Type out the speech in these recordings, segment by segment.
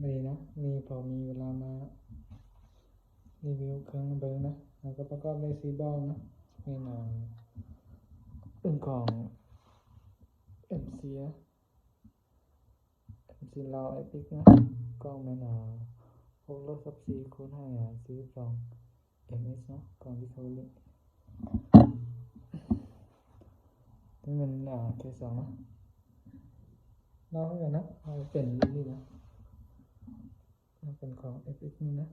ມື້ນີ້ນະ ມີ ພໍມີເວລາມາຣີວິວເຄື່ອງເບິ່ງນະ. ເຮົາກໍປະກອບໄດ້ສີ່ບ່ອນນະ ແມ່ນ ເປັນຂອງ ເອັມຊີ ເອັມຊີລາວ ເອພິກ ນະ. ກ້ອງແມ່ນ ຫົກລວກຊາວສີ່ຄູນໃຫ້ ສີ່ສິບສອງ ເອັມເອັສ ເນາະ ຂອງ Recovery. ນີ້ແມ່ນ ເຄສອງ ເນາະ ລາວຄືກັນນະ ເປັນລຸ້ນນີ້ນະ ເປັນຂອງ ເອັຟເອັກ ນີ້ນະ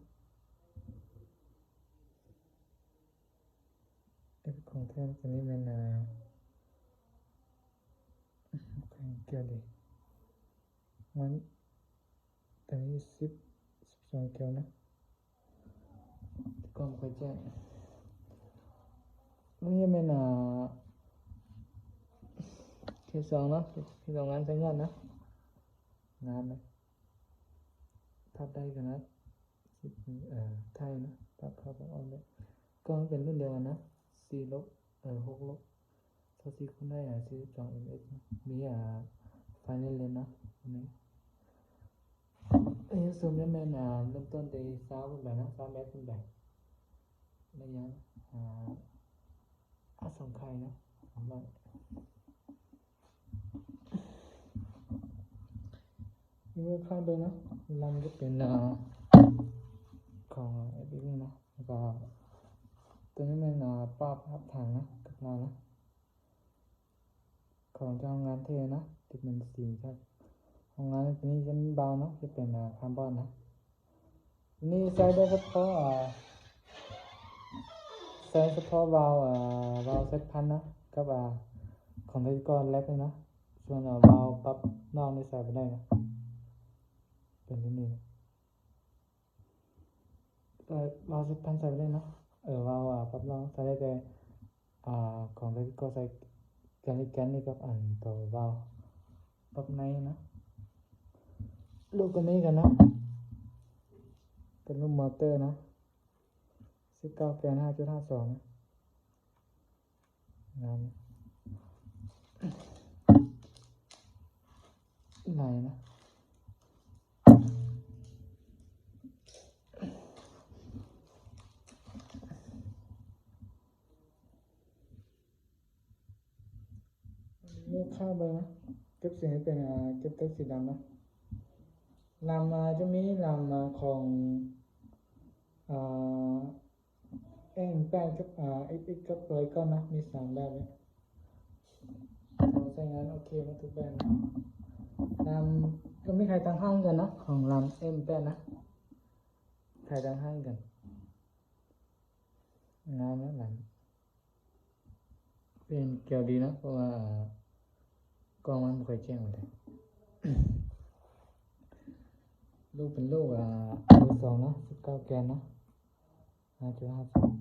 ເອັຟເອັກ ຂອງແທ້. ຕົວນີ້ແມ່ນ ແຂງແກ້ວເດ ມັນ ຕົວນີ້ສິບ ສິບສອງແກ້ວນະ ກໍບໍ່ຄ່ອຍແຈ້ງ. ນີ້ແມ່ນ ເຄສອງ ເນາະ ເຄສອງ ງານໃຊ້ງານນະ ງາມນະ. ພັບໄດ້ຂະໜາດ ເອີ ໄທນະ ພັບເຂົ້າພັບອອກໄດ້. ກ້ອງເປັນລຸ້ນດຽວກັນນະ ສີ່ລົບ ເອີ ຫົກລົບຊາວສີ່ຄູນໃຫ້ ສີ່ສິບສອງ ເອັມເອັສ ມີ ອ່າ ໄຟເລນເນາະ ນີ້. ອາຍຸສູງແມ່ນ ອ່າ ເລີ່ມຕົ້ນແຕ່ຊາວຂຶ້ນໄປນະ ຊາວແມັດຂຶ້ນໄປ. ໄລຍະ ອ່າ ອາ ສອງໄຂ່ນະ ສາມຮ້ອຍ. ນີ້ເບິ່ງຂ້າງເບິ່ງນະ ລຳຈະເປັນ ອ່າ ຂອງ ເອັຟເອັກ ນີ້ນະ ແລ້ວກໍຕົວນີ້ແມ່ນ ອ່າ ປາບຮັບຖັງນະ ກັບລາວນະ ຂອງເຈົ້າໂຮງງານເທນະ ທີ່ເປັນສີຈາກໂຮງງານ. ຕົວນີ້ຈະເປັນວາວນະ ຈະເປັນ ອ່າ ຄາບອນນະ. ນີ້ໃຊ້ໄດ້ສະເພາະ ອ່າ ໃຊ້ສະເພາະວາວ ອ່າ ວາວເຊັດພັນນະ ກັບ ອ່າ ຂອງໄທເກາະແລັບນີ້ນະ. ສ່ວນ ອ່າ ວາວປັບນອກນີ້ໃຊ້ບໍ່ໄດ້ນະ ເປັນແບບນີ້. ເອີ ວາວເຊັດພັນໃຊ້ບໍ່ໄດ້ເນາະ ເອີ ວາວ ອ່າ ປັບນອກໃຊ້ໄດ້ແຕ່ ອ່າ ຂອງໄທເກາະໃຊ້ແກນນີ້ ແກນນີ້ກັບອັນໂຕວາວປັບໃນນະ. ລູກຕົວນີ້ກັນເນາະ ເປັນລູກມໍເຕີນະ ສິບເກົ້າແກນ ຫ້າຈຸດຫ້າສອງນະ. ງາມ ຫຼາຍນະ. ນີ້ຂ້າເບິ່ງນະ ເກັບສີໃຫ້ເປັນ ອ່າ ເກັບແທັກສີດຳນະ. ລຳ ອ່າ ຈະມີລຳ ອ່າ ຂອງ ອ່າ ເອັມແປດ ກັບ ອ່າ ເອັຟເອັກ ກັບໂຕໄລກອນນະ ມີສາມແບບເລີຍ. ໃຊ້ງານໂອເຄໝົດທຸກແບບນະ. ລຳກໍມີຂາຍຕ່າງຫາກກັນນະ ຂອງລຳເອັມແປດນະ ຂາຍຕ່າງຫາກກັນ. ງາມນະລຳ ເປັນແກ້ວດີນະ ເພາະວ່າກ້ອງມັນບໍ່ຄ່ອຍແຈ້ງປານໃດ. ລູກເປັນລູກ ອ່າ ເບີສອງນະ ສິບເກົ້າແກນນະ. ຫ້າຈຸດຫ້າສອງ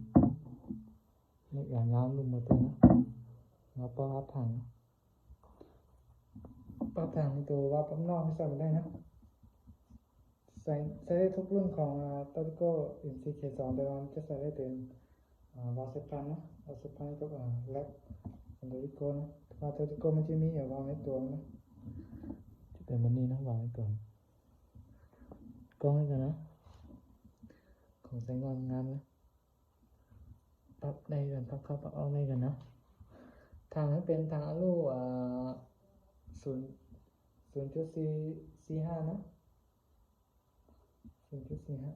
ເຫຼັກແຫຼມຍາວ ລູກມໍເຕີນະ ແລ້ວກໍປັບຮັບຖັງ ປັບຖັງໃນໂຕວ່າປັບນອກໃຫ້ໃສ່ບໍ່ໄດ້ນະ. ໃສ່ ໃສ່ໄດ້ທຸກລຸ້ນຂອງ ອ່າ ຕາລິໂກ ເອັມຊີເຄສອງ ແຕ່ວ່າມັນຈະໃສ່ໄດ້ເປັນ ອ່າ ວາວເຊັດພັນນະ ວາວເຊັດພັນກັບ ອ່າ ແລັບຂອງຕາລິໂກນະ. ແຕ່ວ່າຕາລິໂກມັນຈະມີ ອ່າ ວາວໃນຕົວມັນນະ ຈະເປັນແບບນີ້ນະ ວາວໃນຕົວ. ກ້ອງໃຫ້ກັນນະ ຂອງໃຊ້ງານງາມນະ ປັບໄດ້ກັນ ປັບເຂົ້າປັບອອກໄດ້ກັນນະ. ຖັງໃຫ້ເປັນຖັງອາລູ ອ່າ ສູນ ສູນຈຸດສີ່ສີ່ຫ້ານະ ສູນຈຸດສີ່ຫ້າ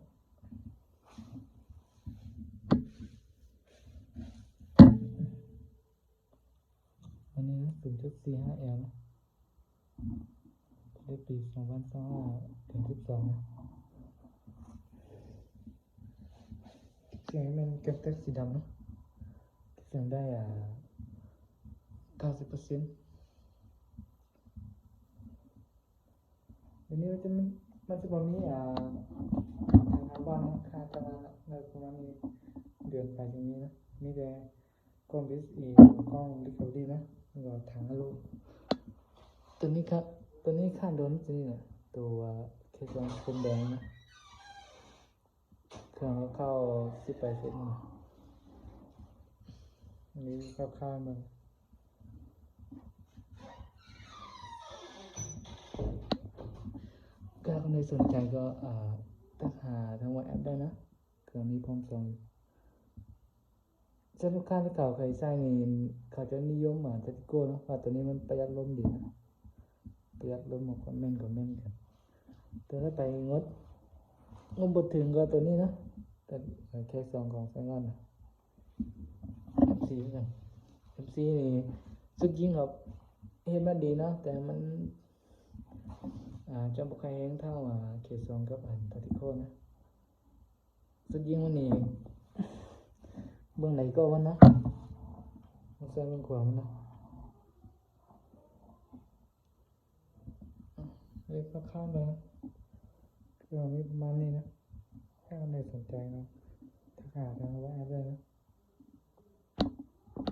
ອັນນີ້ນະ ສູນຈຸດສີ່ຫ້າແອລນະ ເລກປີສອງພັນຊາວຫ້າ ເດືອນສິບສອງນະ. ສຽງແມ່ນເກັບແທັກສີດຳເນາະ ສຽງໄດ້ ອ່າ ເກົ້າສິບເປີເຊັນ. ດຽວນີ້ມັນຈະ ມັນຈະບໍ່ມີ ອ່າ ທາງ ທາງບ້ານເນາະ ຄ່າຕະຫຼາດເນາະ ໃນປະມານນີ້ ເດືອນປາຍຈະມີນະ ມີແຕ່ກ້ອງ ດີເອັສເອ ກ້ອງ ຣີຄັບເວີຣີ ນະ ແລ້ວກໍຖັງອາລູ. ຕົວນີ້ ຕົວນີ້ຄ່າໂດນ ຕົວນີ້ນະ ຕົວເຄສອງໂຄມແດງນະ. ເຄື່ອງເຂົ້າສິບປາຍເຊັນນະ ນີ້ຄ່າວໆເບິ່ງ. ໃຜສົນໃຈກໍ ອ່າ ທັກຫາທາງ WhatsApp ໄດ້ນະ ເຄື່ອງນີ້ພ້ອມສົ່ງຢູ່. ສຳລັບລູກຄ້າທີ່ເຂົາເຄີຍໃຊ້ນີ້ ເຂົາຈະນິຍົມ ອ່າ Tactical ເນາະ ວ່າໂຕນີ້ມັນປະຢັດລົມດີນະ ປະຢັດລົມ ຄອມເມັນ ຄອມເມັນກັນ. ໂຕຕໍ່ໄປງົບ ງົບບໍ່ເຖິງກໍໂຕນີ້ເນາະ ແຕ່ແຄ່ສອງຂອງໃຊ້ງານນະ. ເອັມສີ່ຄືກັນ ເອັມສີ່ນີ້ສຸດຍິງເຂົາເຮັດມາດີເນາະ ແຕ່ມັນ ອ່າ ຈະບໍ່ຄ່ອຍແຮງເທົ່າ ອ່າ ເຄສອງກັບອັນ Tactical ນະ. ສຸດຍິງມັນນີ້ ເບິ່ງໄດ້ກໍມັນນະ ເບິ່ງຊ້າຍເບິ່ງຂວາມັນນະ ເລັບລາຄາເນາະ ເຄື່ອງມີປະມານນີ້ນະ. ຖ້າໃຜສົນໃຈເນາະ ທັກຫາທາງ WhatsApp ໄດ້ນະ.